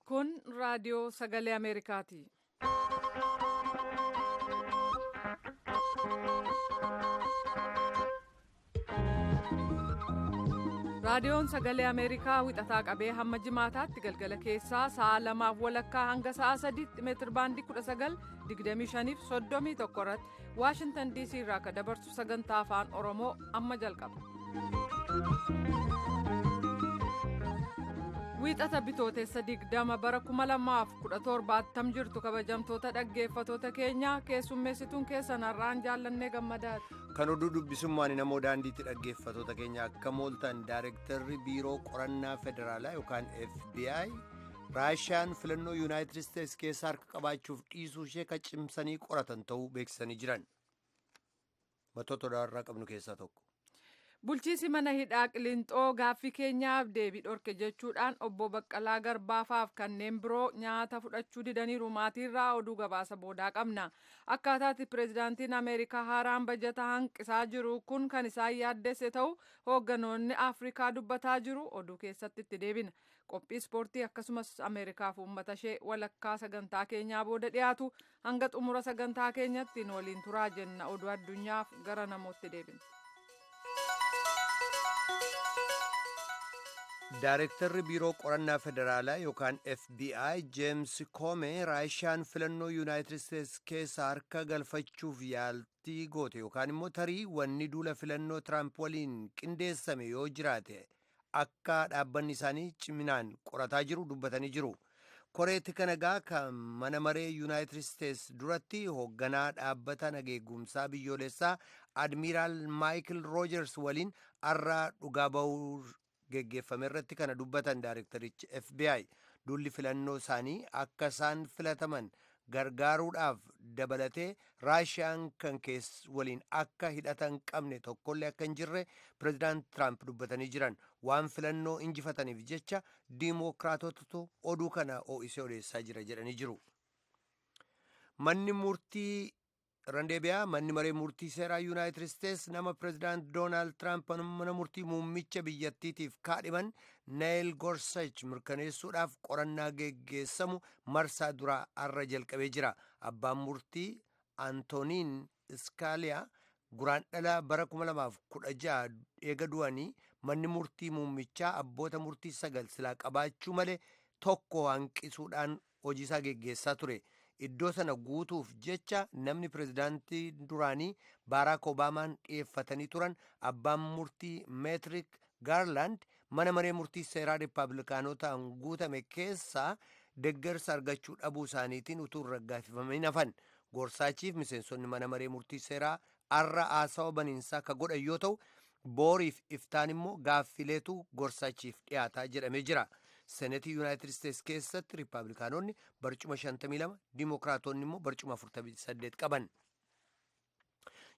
Kun raadiyoo sagalee Ameerikaati. Raadiyoon sagalee Ameerikaa wixataa qabee hamma jimaataatti galgala keessaa sa'a lamaaf walakkaa hanga sa'a sadiitti meetir baandii 19 25 fi 31 irratti Waashintan DC irraa akka dabarsu sagantaa afaan Oromoo amma jalqaba. Wiixata bitootessa 20 bara 2017 attam jirtu kabajamtoota dhaggeeffatoota keenyaa keessummeessituun keessan har'aan jaallannee gammadaati. Kan oduu dubbisummaan namoo daandiitti dhaggeeffatoota keenya akka mooltan daareektarri biiroo qorannaa federaalaa yookaan FBI raashaan filannoo yuunaayitid isteets keessa harka qabaachuuf dhiisuu ishee kan cimsanii qoratan ta'uu beeksisanii jiran. Matoota odaarraa qabnu keessaa tokko. Bulchiisi mana hidhaa Qiliinxoo gaaffii keenyaaf deebii dhorke jechuudhaan obbo Baqqalaa Garbaafaaf kanneen biroo nyaata fudhachuu didaniiru maatiirraa oduu gabaasa boodaa qabna. Akkaataatti pireezidaantiin Ameerikaa haaraan bajata hanqisaa jiru kun kan isaan yaaddesse ta'u hoogganoonni Afrikaa dubbataa jiru oduu keessatti itti deebina. Qophii ispoortii akkasumas Ameerikaaf uummata ishee walakkaa sagantaa keenyaa booda dhiyaatu hanga xumura sagantaa keenyatti waliin turaa jenna oduu addunyaaf gara namootti deebina. Daareektarri biiroo qorannaa federaalaa yookaan FBI Jeems Koomee raashaan filannoo yuunaayitid isteets keessa harka galfachuuf yaaltii goote yookaan immoo tarii wanni duula filannoo Tiraamp waliin qindeessame yoo jiraate akka dhaabbanni isaanii ciminaan qorataa jiru dubbatanii jiru. Koreetti kana egaa kan mana maree yuunaayitid isteets duratti hoogganaa dhaabbata nageegumsaa biyyoolessaa Admiiraal Maayikil Roojers waliin har'a dhugaa ba'uu geggeeffame irratti kana dubbatan daareektarichi FBI duulli filannoo isaanii akka isaan filataman gargaaruudhaaf dabalatee raashiyaan kan keessa waliin akka hidhata hin qabne tokkollee akka hin jirre pireezidaant Tiraamp dubbatanii jiran waan filannoo injifataniif jecha diimookiraatotatu oduu kana ho'isee odeessaa jira jedhanii jiru. Manni murtii Randeebiyaa manni maree murtii seeraa yuunaayitid isteets nama pireezidaant Doonaald Tiraamp mana murtii muummicha biyyattiitiif kaadhiman Neil Gorsach mirkaneessuudhaaf qorannaa geggeessamu marsaa duraa har'a jalqabee jira. Abbaan murtii Antoniin Iskaaliyaa guraandhala bara 2016 eega du'anii manni murtii muummichaa abboota murtii sagal silaa qabaachuu malee tokko hanqisuudhaan hojiisaa geggeessaa ture. Iddoo sana guutuuf jecha namni pireezidaantii duraanii Baaraak Obaamaan dhiyeeffatanii turan abbaan murtii Meetirik Gaarland mana maree murtii seeraa Riippaabilikaanotaan guutame keessaa deggersa argachuu dhabuu isaaniitiin utuu hin raggaasifamiin hafan. Gorsaachiif miseensonni mana maree murtii seeraa har'a haasawa baniinsaa ka godhan yoo ta'u, booriif iftaan immoo gaaffileetu gorsaachiif dhiyaataa jedhamee jira. Senetii Yuunaayitid Isteets keessatti Riippaabilikaanonni barcuma 52, Dimookiraatonni immoo barcuma 48 qaban.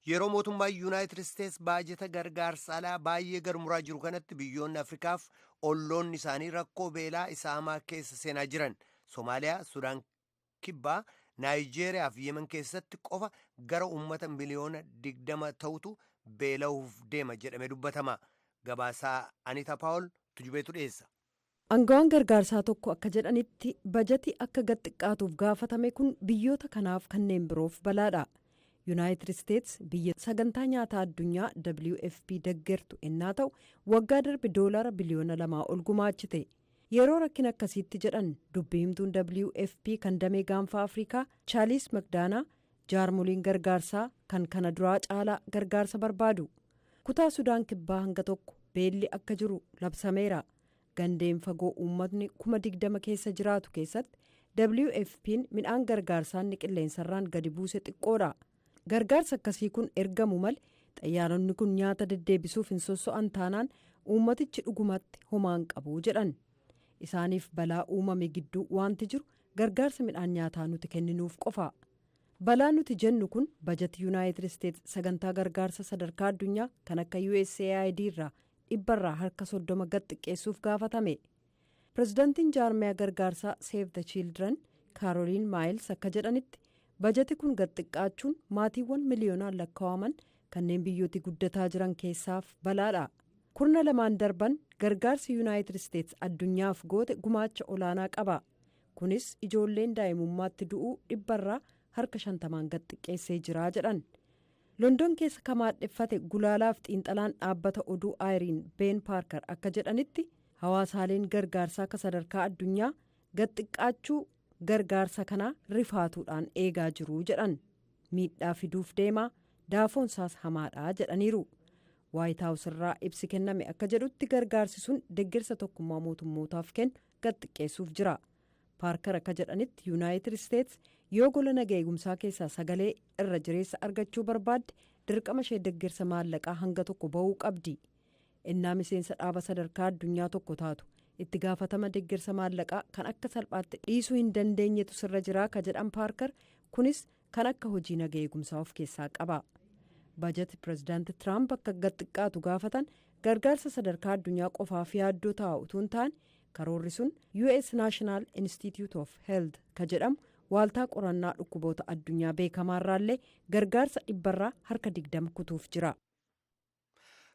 Yeroo mootummaa Yuunaayitid Isteets baajata gargaarsa alaa baay'ee garmuraa jiru kanatti biyyoonni Afrikaaf olloonni isaanii rakkoo beelaa isa hamaa keessa seenaa jiran. Somaaliyaa, Sudaan Kibbaa, Naayijeeriyaa fi Yemen keessatti qofa gara uummata miliyoona 20 ta'utu beela'uuf deema jedhamee dubbatama. Gabaasaa Anita Paawol tujubeetu dhiyeessa. Aangawaan gargaarsaa tokko akka jedhanitti bajati akka gad xiqqaatuuf gaafatame kun biyyoota kanaaf kanneen biroof balaadha. Yuunaayitid Isteets biyya sagantaa nyaataa addunyaa WFP deggertu ennaa ta'u waggaa darbe doolaara biliyoona 2 ol gumaachite. Yeroo rakkina akkasiitti jedhan dubbi himtuun WFP kan damee gaanfa Afrikaa Chaaliis Magdaanaa jaarmoliin gargaarsaa kan kana duraa caalaa gargaarsa barbaadu. Kutaa Sudaan Kibbaa hanga tokko beelli akka jiru labsameera. Gandeen fagoo uummatni 20,000 keessa jiraatu keessatti WFP'n midhaan gargaarsaa inni qilleensarraan gadi buuse xiqqoodha. Gargaarsa akkasii kun ergamu malee xayyaaronni kun nyaata deddeebisuuf hin sosso'an taanaan uummatichi dhugumatti homaan qabu jedhan. Isaaniif balaa uumame gidduu wanti jiru gargaarsa midhaan nyaataa nuti kenninuuf qofa. Balaa nuti jennu kun bajati Yuunaayitid Isteets sagantaa gargaarsa sadarkaa addunyaa kan akka USAID irraa dhibbarraa harka 30 gad xiqqeessuuf gaafatame. Pireezidaantiin jaarmiyaa gargaarsaa Save the Children Kaaroliin Maayils akka jedhanitti bajati kun gad xiqqaachuun maatiiwwan miliyoonaan lakkaa'aman kanneen biyyooti guddataa jiran keessaaf balaadha. Kurna lamaan darban Gargaarsi Yuunaayitid Isteets addunyaaf goote gumaacha olaanaa qaba. Kunis ijoolleen daa'imummaatti du'uu 50% gad xiqqeessee jira jedhan. London keessa kamaadheffate gulaalaaf xiinxalaan dhaabbata oduu Ayiriin Been Paarkar akka jedhanitti, hawaasaaleen gargaarsaa akka sadarkaa addunyaa gad xiqqaachuu gargaarsa kanaa rifaatuudhaan eegaa jiru jedhan. Miidhaa fiduuf deemaa, daafoonsaas hamaadha jedhaniiru. Waayit Haawus irraa ibsi kenname akka jedhutti, gargaarsi sun deeggarsa Tokkummaa Mootummootaaf kennu gad xiqqeessuuf jira. Paarkar akka jedhanitti, Yuunaayitid Isteets yoo gola naga eegumsaa keessaa sagalee irra jireessa argachuu barbaadde, dirqama ishee deeggarsa maallaqaa hanga tokko ba'uu qabdi. Innaa miseensa dhaaba sadarkaa addunyaa tokko taatu, itti gaafatama deeggarsa maallaqaa kan akka salphaatti dhiisuu hin dandeenyetu sirra jiraa ka jedhan Paarkar, kunis kan akka hojii naga eegumsaa of keessaa qaba. Baajati Pireezidaanti Tiraamp akka gad xiqqaatu gaafatan gargaarsa sadarkaa addunyaa qofaaf yaaddoo taa'u utuu hin taane, karoorri sun US National Institute of Health ka jedhamu waaltaa qorannaa dhukkuboota addunyaa beekamaarraallee gargaarsa 20% kutuuf jira.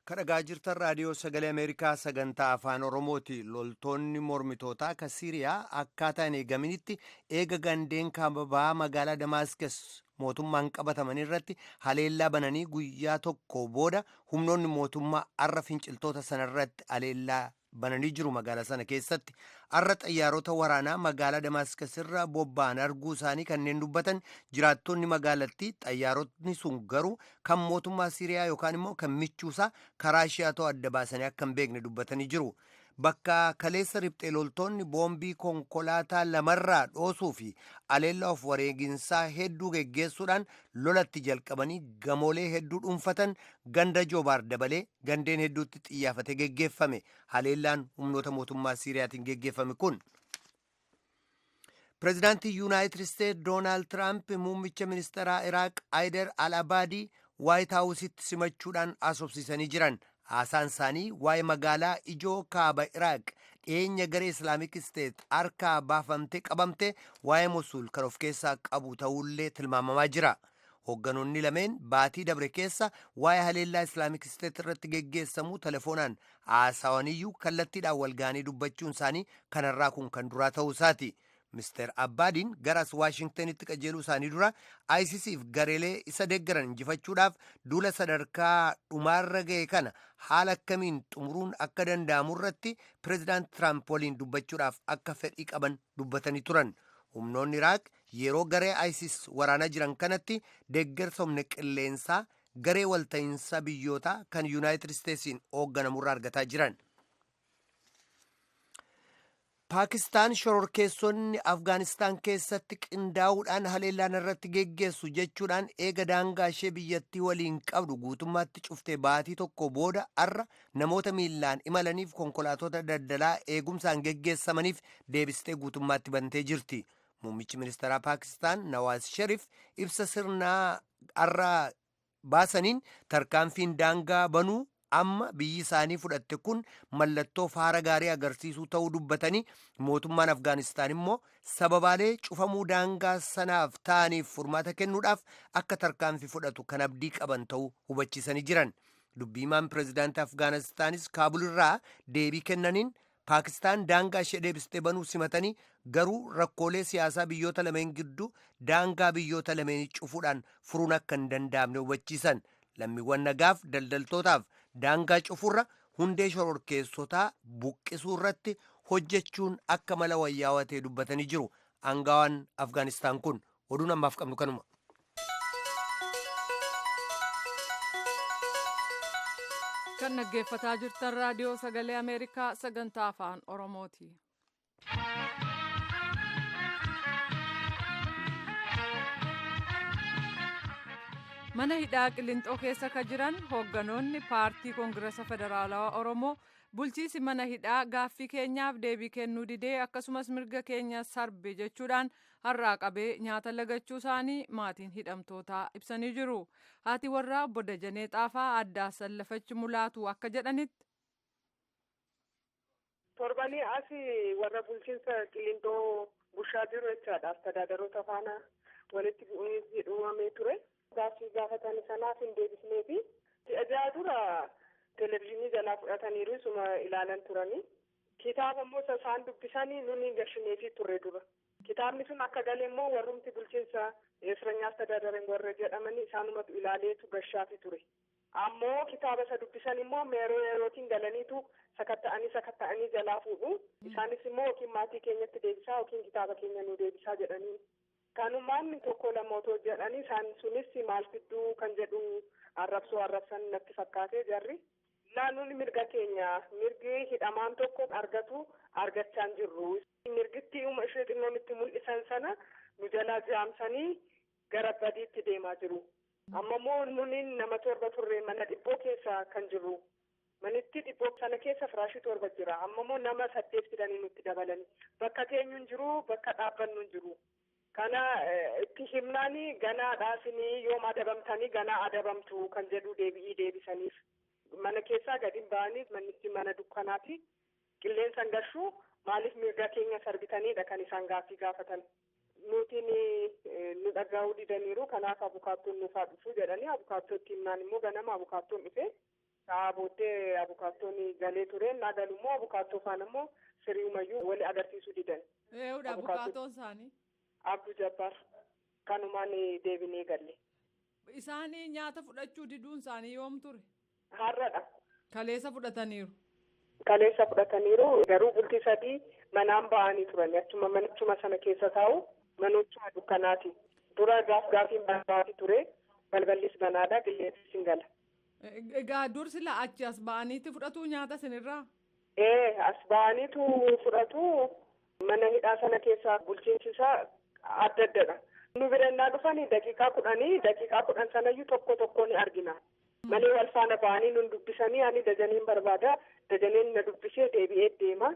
Kan dhagaa jirtan Raadiyoo Sagalee Ameerikaa sagantaa Afaan Oromooti. Loltoonni mormitootaa ka Siiriyaa akkaataa hin eegaminitti eega gandeen kaabaa magaalaa Damaaskas mootummaan qabataman irratti haleellaa bananii guyyaa tokko booda, humnoonni mootummaa arra finciltoota sanarratti haleellaa bananii jiru. Magaalaa sana keessatti arra xayyaarota waraanaa magaalaa Damaaskas irra bobba'an arguu isaanii kanneen dubbatan jiraattonni magaalattii, xayyaarotni sun garuu kan mootummaa Siiriyaa yookaan immoo kan michuusaa karaa Raashiyaa adda baasanii akka hin beekne dubbatanii jiru. Bakka kaleessa riphxee loltoonni boombii konkolaataa lamarraa dhoosuu fi aleellaa of wareeginsaa hedduu geggeessuudhaan lolatti jalqabanii gamoolee hedduu dhuunfatan, ganda Joobaar dabalee gandeen hedduutti xiyyaafate geggeeffame haleellaan humnoota mootummaa Siiriyaatiin geggeeffame kun. Pireezidaantii Yuunaayitid Isteetsi Doonaald Tiraamp muummicha ministeeraa Iraaq Haayider Al Abaadii Waayit Haawusitti simachuudhaan haasofsiisanii jiran. Haasaan isaanii waa'ee magaalaa ijoo kaaba Iraaq dhiyeenya garee Islaamik Isteet harkaa baafamte qabamte, waa'ee Mosul kan of keessaa qabu ta'ullee tilmaamamaa jira. Hoogganoonni lameen baatii dabre keessa waa'ee haleellaa Islaamik Isteet irratti geggeessamuu telefoonaan haasawaniyyuu, kallattiidhaan walga'anii dubbachuun isaanii kanarraa kun kan duraa ta'uu isaati. Mister Abbaadiin garas Waashingtanitti qajeeluu isaanii dura, ISISiif gareelee isa deeggaran injifachuudhaaf duula sadarkaa dhumaarra ga'e kana haala akkamiin xumuruun akka danda'amu irratti Pireezidaant Tiraamp waliin dubbachuudhaaf akka fedhii qaban dubbatanii turan. Humnoonni Iraaq yeroo garee ISIS waraanaa jiran kanatti deeggarsa humna qilleensaa garee walta'iinsa biyyootaa kan Yuunaayitid Isteetsiin hoogganamurraa argataa jiran. Paakistaan shororkeessonni Afgaanistaan keessatti qindaa'uudhaan haleellaan irratti geggeessu jechuudhaan eega daangaa ishee biyyattii waliin qabdu guutummaatti cuftee baatii tokko booda, arra namoota miillaan imalaniif konkolaatota daldalaa eegumsaan geggeessamaniif deebistee guutummaatti bantee jirti. Muummichi ministeeraa Paakistaan Nawaaz Sharif ibsa sirnaa arra baasaniin, tarkaanfiin daangaa banuu amma biyyi isaanii fudhatte kun mallattoo faara gaarii agarsiisuu ta'uu dubbatanii, mootummaan Afgaanistaan immoo sababaalee cufamuu daangaa sanaaf ta'aniif furmaata kennuudhaaf akka tarkaanfii fudhatu kan abdii qaban ta'uu hubachiisanii jiran. Dubbiimaan pireezidaantii Afgaanistaanis Kaabul irraa deebii kennaniin, Paakistaan daangaa ishee deebistee banuu simatanii, garuu rakkoolee siyaasaa biyyoota lameen gidduu daangaa biyyoota lameenii cufuudhaan furuun akka hin danda'amne hubachiisan. Lammiiwwan nagaaf daldaltootaaf daangaa cufurra hundee shororkeessotaa buqqisuu irratti hojjechuun akka mala wayyaawaa ta'e dubbatanii jiru aangawaan Afgaanistaan kun. Oduun ammaaf qabnu kanuma. Kan dhaggeeffataa jirtan Raadiyoo Sagalee Ameerikaa sagantaa Afaan Oromooti. Mana hidhaa Qilinxoo keessa ka jiran hoogganoonni paartii Koongirasa Federaalawaa Oromoo, bulchiisi mana hidhaa gaaffii keenyaaf deebii kennuu didee, akkasumas mirga keenya sarbe jechuudhaan har'aa qabee nyaata lagachuu isaanii maatiin hidhamtootaa ibsanii jiru. Haati warraa obbo Dajanee Xaafaa Addaa Sallafachi Mulaatu akka jedhanitti, Torbanii as warra bulchiinsa Qilinxoo bushaa jiru jechaadha. Astadaadaroota faana walitti bu'iinsi uumamee ture. Gaaffii gaafatan sanaaf hin deebisneefi. Ji'a 6 dura Televezyiinii jalaa fudhataniiru isuma ilaalan turanii. Kitaaba immoo isaan dubbisanii nuni gashineefii turre dura. Kitaabni sun akka galee immoo warrumti bulchiinsa Esranyaa Astadaadaren warra jedhamanii isaanumatu ilaaleetu gashaafi ture. Ammoo kitaaba isa dubbisan immoo yeroo yerootiin galaniitu sakatta'anii sakatta'anii jalaa fuudhu. Isaanis immoo yookiin maatii keenyatti deebisaa yookiin kitaaba keenya nu deebisaa jedhanii. Kanumaan tokko lama otoo jedhanii isaan sunis maal fidduu kan jedhu arrabsoo arrabsan natti fakkaatee jarri. Naannoon mirga keenya mirgi hidhamaan tokko argatu argachaa hin jirru. Mirgitti ishee xinnoon itti mul'isan sana nu jalaa jaamsanii gara badiitti deemaa jiru. Amma immoo nuni nama 7 turre mana dhibboo keessa kan jirru. Manitti dhibboo sana keessa firaashii 7 jira. Amma immoo nama 8 fidanii nutti dabalani. Bakka teenyu hin jiru, bakka dhaabbannu hin jiru. Kana itti himnaani ganaa dhaasinii yoom adabamtanii ganaa adabamtu kan jedhu deebi'ii deebisaniif. Mana keessaa gadi ba'anii manichi mana dukkanaati. Qilleensa hin gashuu maaliif mirga keenya sarbitaniidha kan isaan gaaffii gaafatan. Nutiin nu dhaga'uu didaniiru kanaaf abukaattoon nuufaa dhufu jedhanii abukaattootti himnaan immoo ganama abukaattoon dhufe. Sa'a booddee abukaattoon galee ture naa galu immoo abukaattoo faana immoo siriimayyuu wali agarsiisuu didan. Eewudha abukaattoon isaanii. Abduu Jabbaar kanumaan deebinee galle. Isaanii nyaata fudhachuu diduun isaanii yoom ture? Har'adha. Kaleessa fudhataniiru. Kaleessa fudhataniiru garuu bultii 3 manaan ba'anii turan achuma manichuma sana keessa taa'u manichuma dukkanaati. Dura gaaf gaafiin banaati ture balballis banaadha qilleensis hin gala. Egaa dur sila achi as ba'aniitti fudhatu nyaata isinirraa? Ee as ba'aniitu fudhatu mana hidhaa sana keessa bulchiinsi isaa adda addadha. Nu bira innaa dhufanii daqiiqaa 10 daqiiqaa 10 sanayyuu tokko tokko ni argina. Malee wal faana ba'anii nun dubbisanii ani Dajaneen barbaada Dajaneen na dubbisee deebi'ee deema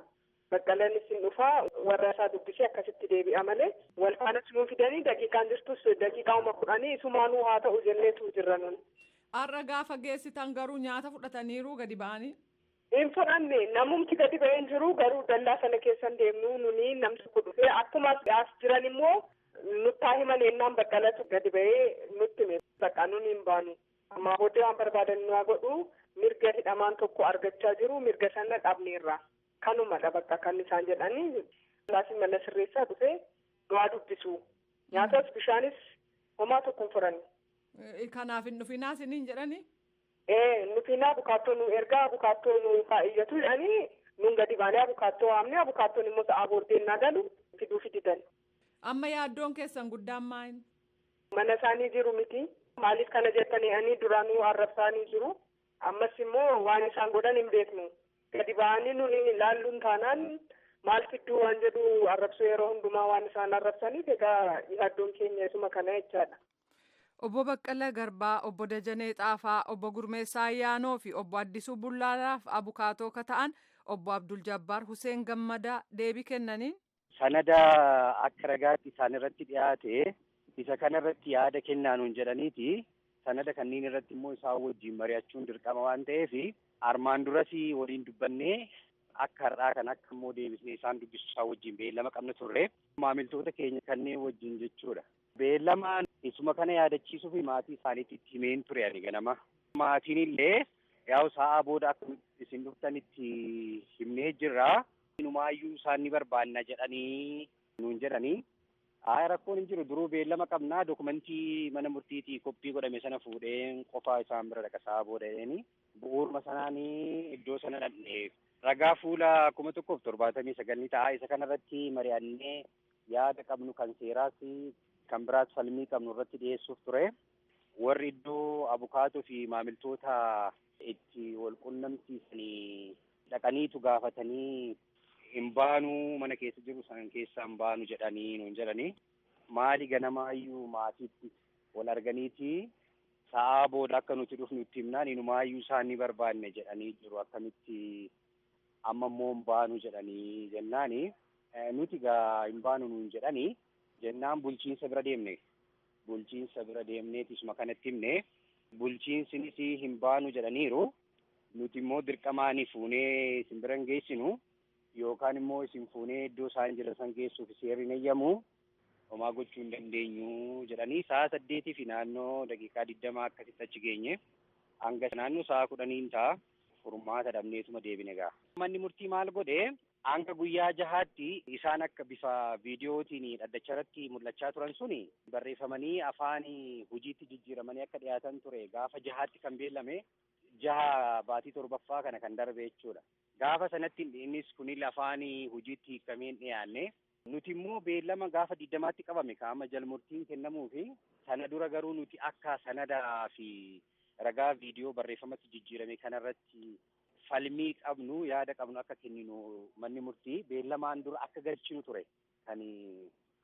Baqqalanis hin dhufaa warra isaa dubbisee akkasitti deebi'a malee wal faanas nuun fidanii daqiiqaan jirtus daqiiqauma 10 isumaanuu haa ta'u jenneetu jirra nun. Har'a gaafa geessitan garuu nyaata fudhataniiru gadi ba'anii. Hin fudhanne namumti gadi ba'ee hin jiru garuu dallaa sana keessan deemnu nuni namni tokko dhufee akkuma as jiran immoo nuttaa himan ennaan Baqqalatu gadi ba'ee nutti hime bakka nuni hin baanu. Ammaa booddee waan barbaadan nu haa godhu mirga hidhamaan tokko argachaa jiru mirga sana dhabneerra kanumadha bakka kan isaan jedhanii laafin mana sirreessaa dhufee nu haa dubbisu nyaatas bishaanis homaa tokko hin furanne. Kanaaf hin dhufinaa isiniin jedhanii? Ee nufinaa abukaattoo nu ergaa abukaattoo nu faa'iyyatu jedhanii nun gadi baanee abukaattoo waamne abukaattoon immoo sa'a booddee naa galu fiduu fididan. Amma yaaddoon keessan guddaan maali? Mana isaanii jiru miti. Maaliif kana jettanii ani duraanuu arrabsaanii jiru. Ammas immoo waan isaan godhan hin beeknu. Gadi ba'anii nuni ilaalluun taanaan maal fidduu waan jedhu arrabsuu yeroo hundumaa waan isaan arrabsaniif egaa yaaddoon keenya isuma kana jechaadha. Obbo Baqqalaa Garbaa, Obbo Dajanee Xaafaa, Obbo Gurmeessaa Ayyaanoo fi Obbo Addisuu Bullaalaaf abukaatoo ka ta'an Obbo Abdul Jabbaar Huseen Gammadaa deebii kennaniin. Sanada akka ragaatti isaan irratti dhiyaate isa kanarratti yaada kennaa nuun jedhaniiti. Sanada kanneen irratti immoo isaan wajjin mari'achuun dirqama waan ta'eef armaan duras waliin dubbannee akka har'aa kan akka immoo deebisnee isaan dubbisu isaan wajjin beellama qabna turre maamiltoota keenya kanneen wajjin jechuudha. Beellama isuma kana yaadachiisuuf maatii isaaniitti itti himeen ture ani ganama. Maatiin illee yaa'u sa'aa booda akka isin dhuftanitti himnee jirra. Inumaayyuu isaan ni barbaanna jedhanii nuun jedhanii. Haa rakkoon hin jiru duruu beellama qabnaa dokumentii mana murtiitii koppii godhame sana fuudheen qofaa isaan bira dhaqa sa'aa booda jedhanii bu'uuruma sanaanii iddoo sana dhaqne ragaa fuula 1079 ni ta'a isa kanarratti mari'annee yaada qabnu kan seeraas kan biraas falmii qabnu irratti dhiyeessuuf ture warri iddoo abukaatoo fi maamiltoota itti wal qunnamsiisanii dhaqaniitu gaafatanii hin baanuu mana keessa jiru san keessa hin baanu jedhanii nuun jedhanii maali ganamaayyuu maatiitti wal arganiiti sa'aa booda akka nuti dhufnu itti himnaan inumaayyuu isaan ni barbaanne jedhanii jiru akkamitti amma immoo hin baanu jedhanii jennaani nuti gaa hin baanu nuun jedhanii jennaan bulchiinsa bira deemne bulchiinsa bira deemneeti isuma kanatti himne bulchiinsinis hin baanu jedhaniiru nuti immoo dirqamaanii fuunee isin bira hin geessinu yookaan immoo isin fuunee iddoo isaan jiran san geessuuf seerri hin eeyyamu homaa gochuu hin dandeenyu jedhanii sa'a 8 fi naannoo daqiiqaa 20 akkasitti achi geenye hanga naannoo sa'a 10 ta'a. Furmaata dhabneetuma deebine gaa. Manni murtii maal godhe hanga guyyaa jahaatti isaan akka bifa viidiyootiin dhaddacha irratti mul'achaa turan suni barreeffamanii afaan hojiitti jijjiiramanii akka dhiyaatan ture gaafa jahaatti kan beellame jaha baatii torbaffaa kana kan darbe jechuudha. Gaafa sanatti innis kunil afaan hojiitti hiikamee hin dhiyaanne. Nuti immoo beellama gaafa 20tti qabame qaama jalmurtiin kennamuu fi sana dura garuu nuti akka sanadaa fi ragaa viidiyoo barreeffamatti jijjiirame kanarratti falmii qabnu yaada qabnu akka kenninu manni murtii beellamaan dura akka galchinu ture kan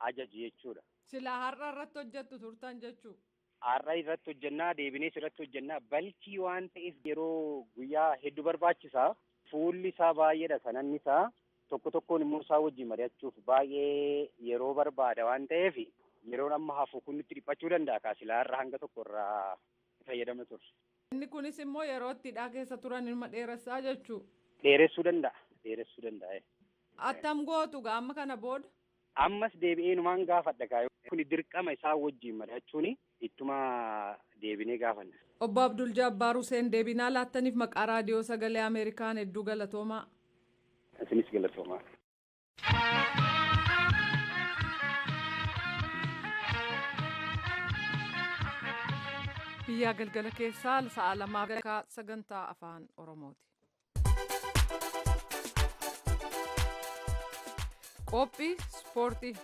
ajaje jechuudha. Silaa har'a irratti hojjettu turtan jechuu. Har'a irratti hojjennaa deebinees irratti hojjennaa balkii waan ta'eef yeroo guyyaa hedduu barbaachisaa. Fuulli isaa baay'eedha sananni isaa tokko tokkoon immoo isaa wajjin mari'achuuf baay'ee yeroo barbaada waan ta'eef yeroon amma hafu kun nutti dhiphachuu danda'a kaasilaa har'a hanga tokko irraa fayyadamna turre. Inni kunis immoo yeroo itti hidhaa keessa turan ilma dheeressaa jechuu. Dheeressuu danda'a. Dheeressuu danda'a. Attam gootu gaa amma kana booda. Ammas deebi'ee numaan gaafadha gaa. Kuni dirqama isaa wajjin mari'achuun ittuma deebinee gaafanna. Obbo Abdul Jabbaar Hussein deebinaa laattaniif maqaa raadiyoo sagalee Ameerikaan hedduu galatoomaa. Isinis galatoomaa. Biyyaa galgala keessaa sa'a lamaaf sagantaa afaan Oromooti. Qophii ispoortii.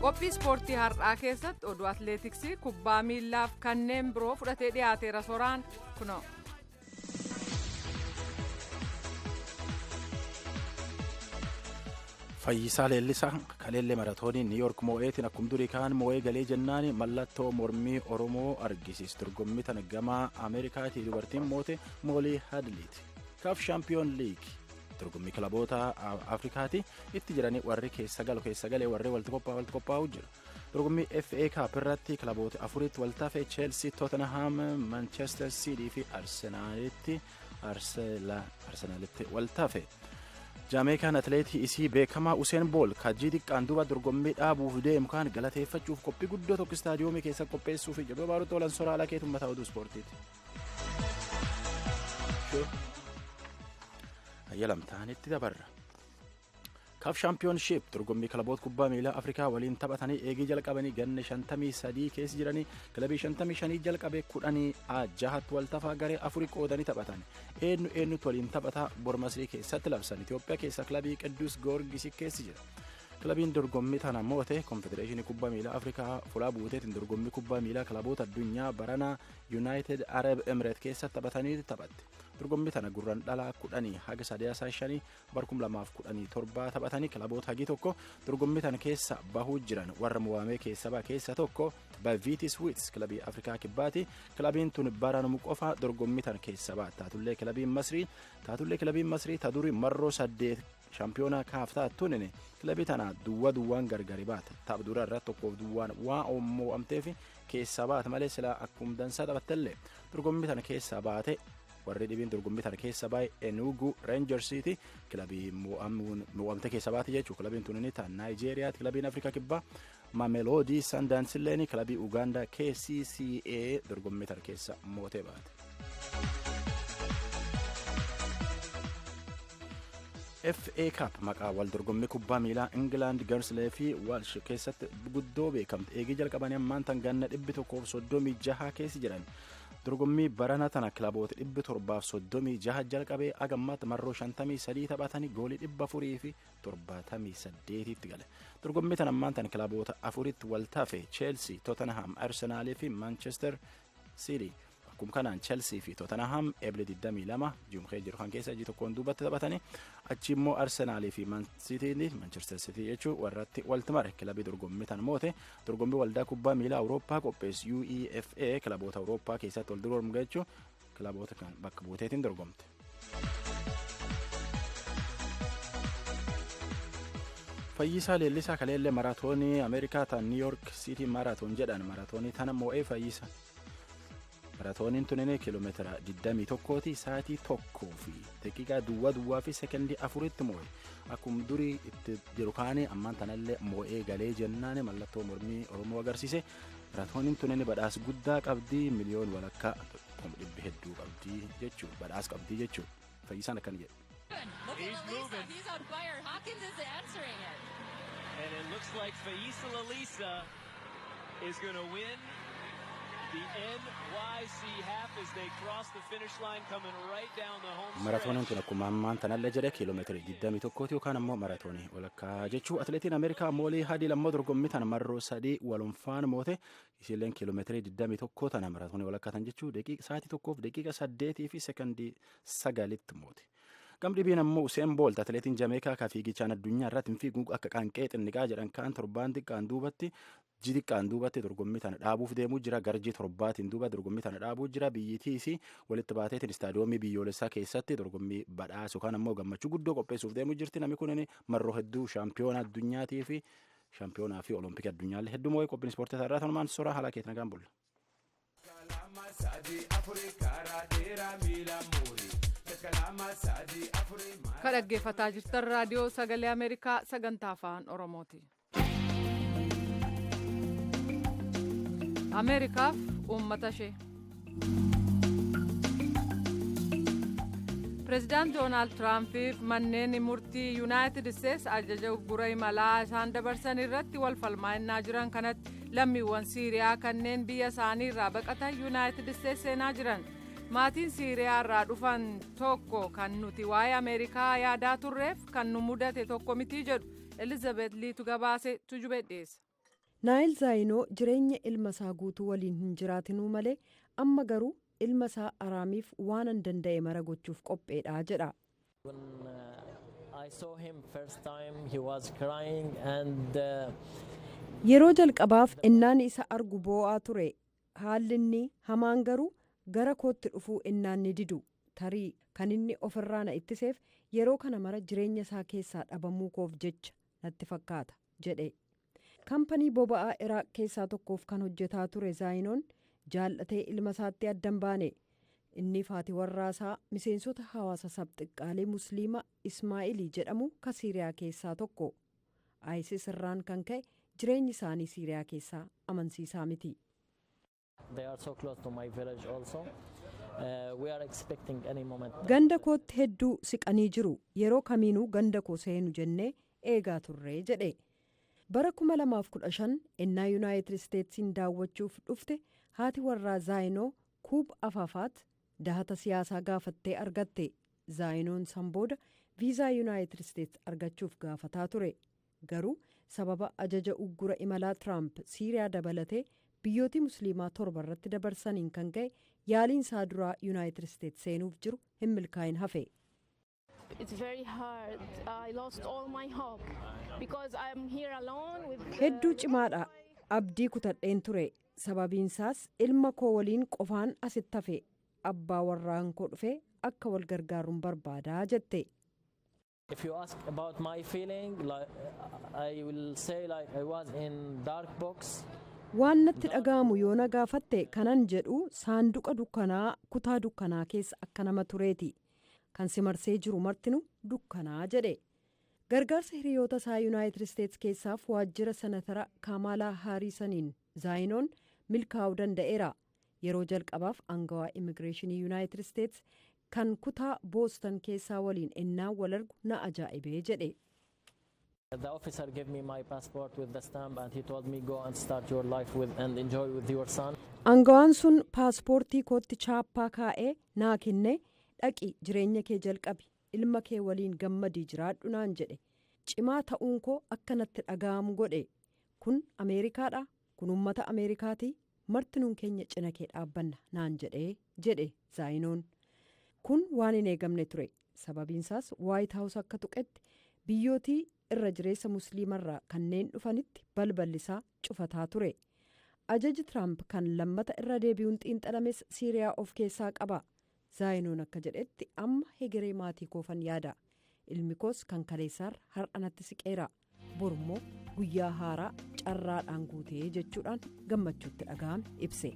Qophii ispoortii har'aa keessatti oduu atleetiksii kubbaa miillaaf kanneen biroo fudhatee dhiyaateera soraan kunoo. Fayyisaa Leellisaa kaleellee maratoonii Niiyork moo'eetiin akkuma durii kaan moo'ee galee jennaan mallattoo mormii Oromoo argisiis dorgommii tana gama Ameerikaatii dubartiin moote Moolii Hadliiti. Kaaf Shaampiyoon Liig dorgommii kilaboota Afrikaati itti jiranii warri keessa galu keessa galee warri walitti qophaa'u jiru. Dorgommii FA Cup irratti kilaboota afuritti waltafe Chelsea, Tottenham, Manchester City fi Arsenaalitti waltafe. Jaameekaan atileetii isii beekamaa Useen Bool kajjii xiqqaan duuba dorgommii dhaabuuf deemu kaan galateeffachuuf qophii guddoo tokko istaadiyoomii keessa qopheessuuf jedhu baarutti olan soraa alaa keetu mataa oduu ispoortiiti. Ayyalamtaanitti dabarra. Kaaf shaampiyoonshiip dorgommii kilaboota kubbaa miilaa Afrikaa waliin taphatanii eegii jalqabanii ganna 53 keessa jiranii kilabii 55 jalqabee 16tti wal tafaa garee afurii qoodanii taphatan. Eenyu eenyutti waliin taphataa Bormasrii keessatti labsan Itoophiyaa keessa kilabii Qidduus Goorgisii keessa jira. Kilabiin dorgommii tana moote konfedereeshinii kubbaa miilaa Afrikaa fulaa buuteetiin dorgommii kubbaa miilaa kilaboota addunyaa baranaa Yuunaayitid Arab Emireet keessa taphatanii taphatte. Dorgommii tana gurraan dhalaa 10 haga 3-5 bar 2017 taphatanii kilaboota hagii tokko dorgommii tana keessa bahuu jiran warra mo'amee keessa ba'a keessa tokko Baviitis Wits kilabii Afrikaa Kibbaati. Kilabiin tun baranuma qofa dorgommii tana keessa ba'a. Taatullee kilabiin Masrii ta durii marroo 8 shaampiyoonaa kaaf taattuun kilabii tana duwwaa duwwaan gargari baate. Tapha dura irratti tokkoof duwwaan waan mo'amteef keessa baate malee silaa akkuma dansaa taphattellee dorgommii tana keessa baate. Warri dhibiin dorgommii tana keessa baay'ee Enugu Rangersiiti kilabii mo'amte keessa baate jechuudha. Kilabiin tun ta Naayijeeriyaati. Kilabiin Afrikaa Kibbaa Mameloodii Sandaansilleen kilabii Ugaandaa KCCA dorgommii tana keessa mootee baate. FA Cup maqaa wal dorgommii kubbaa miilaa Ingilaand, Garslee fi Walsh keessatti guddoo beekamte. Eegii jalqabanii ammaan tan ganna 136 keessa jiran. Dorgommii barana tana kilaboota 736 jalqabee agammaatti marroo 53 taphatanii goolii 478tti gale. Dorgommii tana ammaan tana kilaboota afuritti wal tafe Chelsea, Tottenham, Arsenaalii fi Manchester City. Akkuma kanaan Chelsea fi Tottenham eebile 22 jumhee jiru kan keessa iji tokkoon duubatti taphatanii achi immoo Arsenaalii fi Man City Manchester City jechuun warratti walitti mare kilabii dorgommii tan moote dorgommii waldaa kubbaa miilaa Awurooppaa qopheessu UEFA kilaboota Awurooppaa keessatti wal dorgomu jechuun kilaboota kan bakka buuteetiin dorgomte. Fayyisaa Leellisaa kaleellee maraatoonii Ameerikaa tan New York City maraatoon jedhan maraatoonii tana moo'ee Fayyisa. Maraatooniin tunin kiiloomeetira 21ti sa'aatii 1 fi daqiiqaa duwwaa duwwaa fi sekendii 4tti moo'e. Akkuma durii itti jiru kaanii ammaan tanallee moo'ee galee jennaan mallattoo mormii Oromoo agarsiise. Maratooniin tunin badhaas guddaa qabdii, miliyoon walakkaa 100,000 hedduu qabdii jechuu, badhaas qabdii jechuu. Fayyisaan akkana jedhe. Look at Lelisa. He's on fire. Hawkins is answering it. And it looks like Feyisa Lelisa is going to win the NYC half as they cross the finish line, coming right down the home stretch. Maratooniin tun akkuma ammaan tanallee jedhe kiiloomeetirii 21 yookaan ammoo maratoonii walakkaa jechuu. Atileetiin Ameerikaa Moolii Hadii lammoo dorgommii tana marroo sadii walumfaan moote. Isiilleen kiiloomeetirii 21 tana, maratoonii walakkaa tan jechuu, daqiiqa sa'aatii 1:08 fi sekondii 9tti moote. Gam dhibiin ammoo Useen Boolt, atileetiin Jameekaa ka fiigichaan addunyaa irratti hin fiigu akka qaanqee xinniqaa jedhan kaan, torbaan xiqqaan duubatti, ji xiqqaan duubatti dorgommii tana dhaabuuf deemuu jira. Garjii 7tiin duuba dorgommii tana dhaabuu jira. Biyyittiis walitti baateetiin istaadiyoomii biyyoolessaa keessatti dorgommii badhaasu yookaan ammoo gammachuu guddoo qopheessuuf deemuu jirti. Namni kun marroo hedduu shaampiyoona addunyaatii fi shaampiyoonaa fi olompikii addunyaallee hedduu moo'ee. Qophiin ispoortii irraa tanumaan soraa haala keetiin nagaan bulla. Ka dhaggeeffataa jirtan raadiyoo Sagalee Ameerikaa sagantaa Afaan Oromooti. Ameerikaaf uummata ishee. Pireezidaant Doonaald Tiraampiif manneen murtii Yuunaayitid Isteets ajaja uggura imalaa isaan dabarsan irratti wal falmaa jiran kanatti, lammiiwwan Siiriyaa kanneen biyya isaanii irraa baqatan Yuunaayitid Isteets seenaa jiran. Maatiin Siiriyaa irraa dhufan tokko kan nuti waa'ee Ameerikaa yaadaa turreef kan nu mudate tokko mitii jedhu. Elizabeth Liitu gabaase, Tujube dhiyeessa. Naayil Zaayinoo jireenya ilma isaa guutuu waliin hin jiraatinuu malee, amma garuu ilma isaa Araamiif waan an danda'e mara gochuuf qopheedha jedha. When I saw him first time, he was crying and Yeroo jalqabaaf innaan isa argu boo'aa ture. Haalli inni hamaan garuu gara kootti dhufuu innaan ni didu. Tarii kan inni ofirraa na ittiseef yeroo kana mara jireenya isaa keessaa dhabamuu koof jecha natti fakkaata jedhe. Kampanii boba'aa Iraaq keessaa tokkoof kan hojjetaa ture Zaayinoon jaallatee ilma isaatti addan baane. Inni haati warraasaa miseensota hawaasa sabxiqqaalee Musliima Ismaa'ilii jedhamu ka Siiriyaa keessaa tokko. ISIS irraan kan ka'e jireenyi isaanii Siiriyaa keessaa amansiisaa miti. They are so close to my village also. We are expecting any moment. Ganda kootti hedduu siqanii jiru. Yeroo kamiinuu ganda koo seenu jennee eegaa turree jedhe. Bara 2015 ennaa Yuunaayitid Isteetsiin daawwachuuf dhufte, haati warraa Zaayinoo Kuub Afaafaat dahata siyaasaa gaafattee argatte. Zaayinoon san booda viizaa Yuunaayitid Isteets argachuuf gaafataa ture. Garuu sababa ajaja uggura imalaa Tiraamp Siiriyaa dabalatee biyyooti Musliimaa 7 irratti dabarsaniin kan ka'e, yaaliin isaa duraa Yuunaayitid Isteets seenuuf jiru hin milkaa'in hafe. It's very hard. I lost all my hope because I'm here alone with Hedduu cimaadha. Abdii kutadheen ture. Sababiinsaas ilma koo waliin qofaan asitti hafe. Abbaa warraan koo dhufe akka wal gargaaruun barbaadaa jette. If you ask about my feeling, like, I will say like I was in dark box. Waan natti dhaga'amu yoo na gaafatte, kanan jedhu saanduqa dukkanaa, kutaa dukkanaa keessa akka nama tureeti. Kan si marsee jiru martinu dukkanaa jedhe. Gargaarsa hiriyoota isaa Yuunaayitid Isteets keessaaf waajjira Senatara Kaamaalaa Haariisaniin Zaayinoon milkaa'uu danda'eera. Yeroo jalqabaaf aangawaa immigireeshinii Yuunaayitid Isteets kan kutaa Boostan keessaa waliin ennaa wal argu na ajaa'ibee jedhe. The officer gave me my passport with the stamp and he told me, "Go and start your life with and enjoy with your son." Aangawaan sun paaspoortii kootti chaappaa kaa'ee naa kenne, "Dhaqi, jireenya kee jalqabi, ilma kee waliin gammadii jiraadhu," naan jedhe. Cimaa ta'uun koo akka natti dhaga'amu godhe. "Kun Ameerikaadha, kun uummata Ameerikaati, martinuun keenya cina kee dhaabbanna," naan jedhee jedhe Zaayinoon. Kun waan hin eegamne ture. Sababiinsaas Waayit Haawus akka tuqetti biyyootii irra jireessa Musliimarraa kanneen dhufanitti balballi isaa cufataa ture. Ajaji Tiraamp kan lammata irra deebi'uun xiinxalames Siiriyaa of keessaa qaba. Zaayinoon akka jedhetti, amma hegeree maatii koofan yaada. Ilmi koos kan kaleessaarra har'a natti siqeera. Borummoo guyyaa haaraa carraadhaan guutee jechuudhaan gammachuutti dhaga'ame ibse.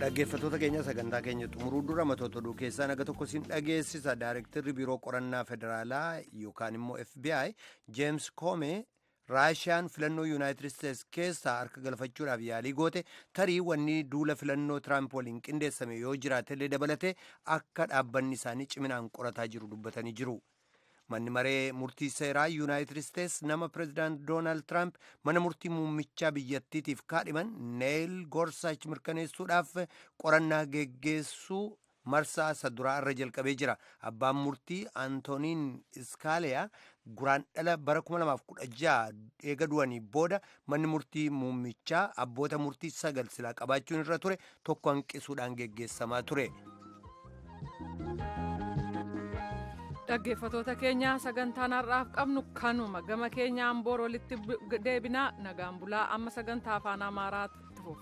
Dhaggeeffattoota keenya, sagantaa keenya xumuruu dura matoota oduu keessaa naga tokko siin dhageessisa. Daarektarri Biiroo Qorannaa Federaalaa yookaan immoo FBI Jeems Koomee Raashiyaan filannoo Yuunaayitid Isteets keessaa harka galfachuudhaaf yaalii goote tarii wanni duula filannoo Tiraamp waliin qindeessame yoo jiraatellee dabalate akka dhaabbanni isaanii ciminaan qorataa jiru dubbatanii jiru. Manni maree murtii seeraa Yuunaayitid Isteets nama pireezidaant Doonaald Tiraamp mana murtii muummichaa biyyattiitiif kaadhiman Neel Gorsaach mirkaneessuudhaaf qorannaa geggeessuu marsaa isa duraa irra jalqabee jira. Abbaan murtii Antooniin Iskaaliyaa guraandhala bara 2016 eega du'anii booda manni murtii muummichaa abboota murtii 9 silaa qabaachuun irra ture tokko hanqisuudhaan geggeessamaa ture. Dhaggeeffatoota keenya, sagantaan har'aaf qabnu kanuma. Gama keenyaan boor walitti deebinaa, nagaan bulaa. Amma sagantaa Afaan Amaaraatti fufa.